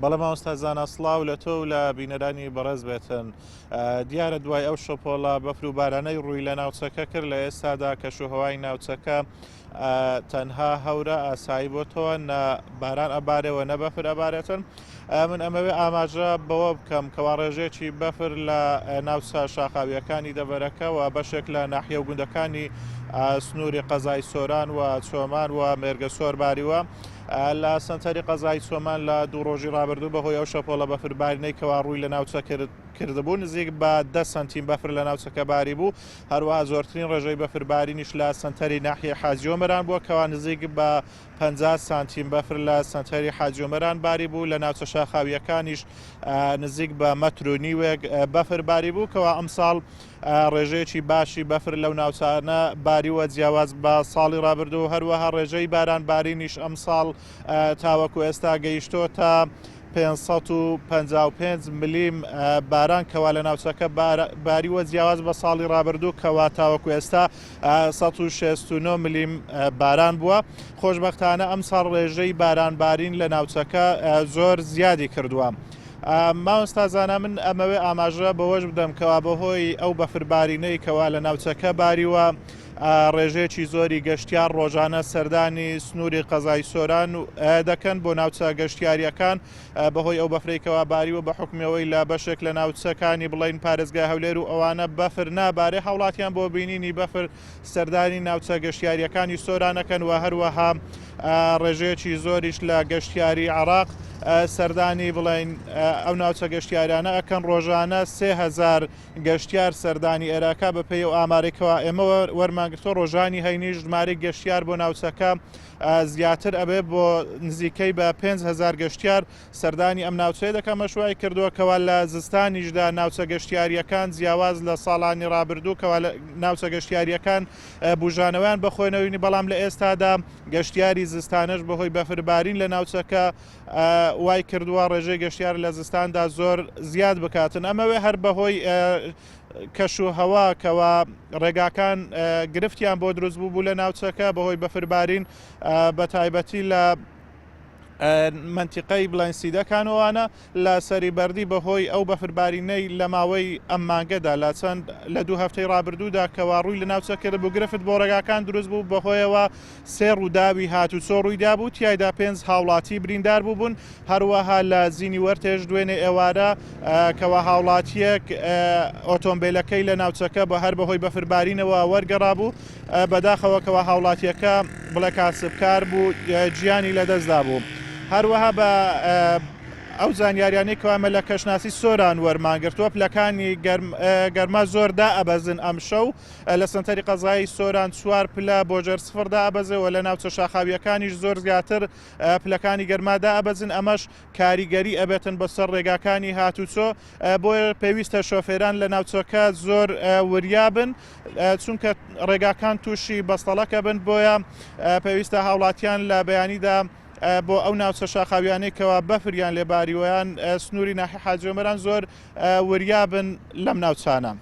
بەڵێ مامۆستا زانا سڵاو لە تۆ و لە بینەرانی بەڕێز بێتن. دیارە دوای ئەو شەپۆڵە بەفر و بارانەی ڕووی لە ناوچەکە کرد لە ئێستادا کەشوهەوای ناوچەکە تەنها هەورە ئاسایی بۆتەوە نە باران ئەبارێەوە نە بەفر ئەبارێتن من ئەمەوێ ئاماژە بەوە بکەم کەوا ڕێژەیەکی بەفر لە ناوچە شاخاویەکانی دەڤەرەکە و بەشێک لە ناحیە و گوندەکانی سنووری قەزای سۆران و چۆمان و مێرگەسۆر باریوە. لە سەنتەری قەزای چۆمان لە دوو ڕۆژی ڕابردوو بەهۆی ئەو شەپۆڵە بەفربارینەی کەوا ڕووی لە ناوچە کرد کردبوو نزیک بە 10 سنتیم بەفر لە ناوچەکە باری بوو هەروەها زۆرترین ڕێژەی بەفربارینیش لە سەنتەری ناحیە حاجی ئۆمەران بووە کەوا نزیک بە 50 سانتیم بەفر لە سەنتەری حاجی ئۆمەران باری بوو لە ناوچە شاخاوییەکانیش نزیک بە مەتر و نیوێک بەفر باری بوو کەوا ئەمساڵ ڕێژەیەکی باشی بەفر لەو ناوچانە باریوە جیاواز بە ساڵی ڕابردوو، هەروەها ڕێژەی باران بارینیش ئەمساڵ تاوەکو ئێستا گەیشتۆتە 555 ملیم باران کەوا لە ناوچەکە باریوە جیاواز بە ساڵی ڕابردوو کەوا تاوەکو ئێستا 169 ملیم باران بووە. خۆشبەختانە ئەمساڵ ڕێژەی باران بارین لە ناوچەکە زۆر زیادی کردووە. مامۆستا زانا من ئەمەوێ ئاماژە بەوەش بدەم کەوا بەهۆی ئەو بەفربارینەی کەوا لە ناوچەکە باریوە ڕێژەیەکی زۆری گەشتیار ڕۆژانە سەردانی سنووری قەزای سۆران دەکەن بۆ ناوچە گەشتیاریەکان بەهۆی ئەو بەفرەی کەوا باریوە بە حکومیەوەی لە بەشێک لە ناوچەکانی بڵین پارێزگای هەولێر و ئەوانە بەفر نابارێ هاوڵاتیان بۆ بینینی بەفر سەردانی ناوچە گەشتیارییەکانی سۆران ئەکەن و هەروەها ڕێژەیەکی زۆریش لە گەشتیاری عێراق سەردانی بڵێن ئەو ناوچە گەشتیارانە ئەکەن ڕۆژانە 3000 گەشتیار سەردانی ئێراکە بە پێی ئەو ئامارێکەوە ئێمە وەرمانگرتووە ڕۆژانی هەینی ژمارەی گەشتیار بۆ ناوچەکە زیاتر ئەبێ بۆ نزیکەی بە 5000 گەشتیار سەردانی ئەم ناوچەیە دەکەم، ئەمەش وای کردووە کەوا لە زستانیشدا ناوچە گەشتیارییەکان جیاواز لە ساڵانی ڕابردوو کەوا ناوچە گەشتیارییەکان بوژانەوەیان بەخۆینەوەی بەڵام لە ئێستادا گەشتیاری زستانەش بەهۆی بەفربارین لە ناوچەکە وای کردووە ڕێژەی گەشتیار لە زستاندا زۆر زیاد بکاتن ئەمەوێ هەر بەهۆی کەش و هەوا کەوا ڕێگاکان گرفتیان بۆ دروست بوو بوو لە ناوچەکە بەهۆی بەفربارین بە تایبەتی لە مەنتیقەی بڵێن سیدەکانەوانە لە سەری بەردی بەهۆی ئەو بەفربارینەی لە ماوەی ئەم مانگەدا لە چەند لە دوو هەفتەی ڕابردوودا کەوا ڕووی لە ناوچە کرد بوو گرفت بۆ ڕێگاکان دروست بوو بەهۆیەوە سێ ڕووداوی هاتوچۆ ڕوویدا بوو تیایدا پێنج هاوڵاتی بریندار بووبوون هەروەها لە زینی وەرتێش دوێنێ ئێوارە کەوا هاوڵاتیەک ئۆتۆمبیلەکەی لە ناوچەکە بە هەر بەهۆی بەفربارینەوە وەرگەڕابوو بەداخەوە کەوا هاوڵاتیەکە بڵێ کاسبکار بوو گیانی لەدەستدا بوو. هەروەها بە ئەو زانیاریانەی کەوا ئێمە لە کەشناسی سۆران وەرمانگرتووە پلەکانی گەرما زۆر دائەبەزن ئەمشەو لە سەنتەری قەزای سۆران چوار پلە بۆ ژێر سفر دائەبەزێ و لە ناوچە شاخاویەکانیش زۆر زیاتر پلەکانی گەرما دائەبەزن ئەمەش کاریگەری ئەبێتن بەسەر ڕێگاکانی هاتوچۆ بۆیە پێویستە شۆفێران لە ناوچەکە زۆر وریا بن چونکە ڕێگاکان تووشی بەستەڵەکە بن بۆیە پێویستە هاوڵاتیان لە بەیانیدا بۆ ئەو ناوچە شاخاویانەی کەوا بەفریان لێباریوەیان سنووری ناحی حاجۆمەران زۆر وریا بن لەم ناوچانە.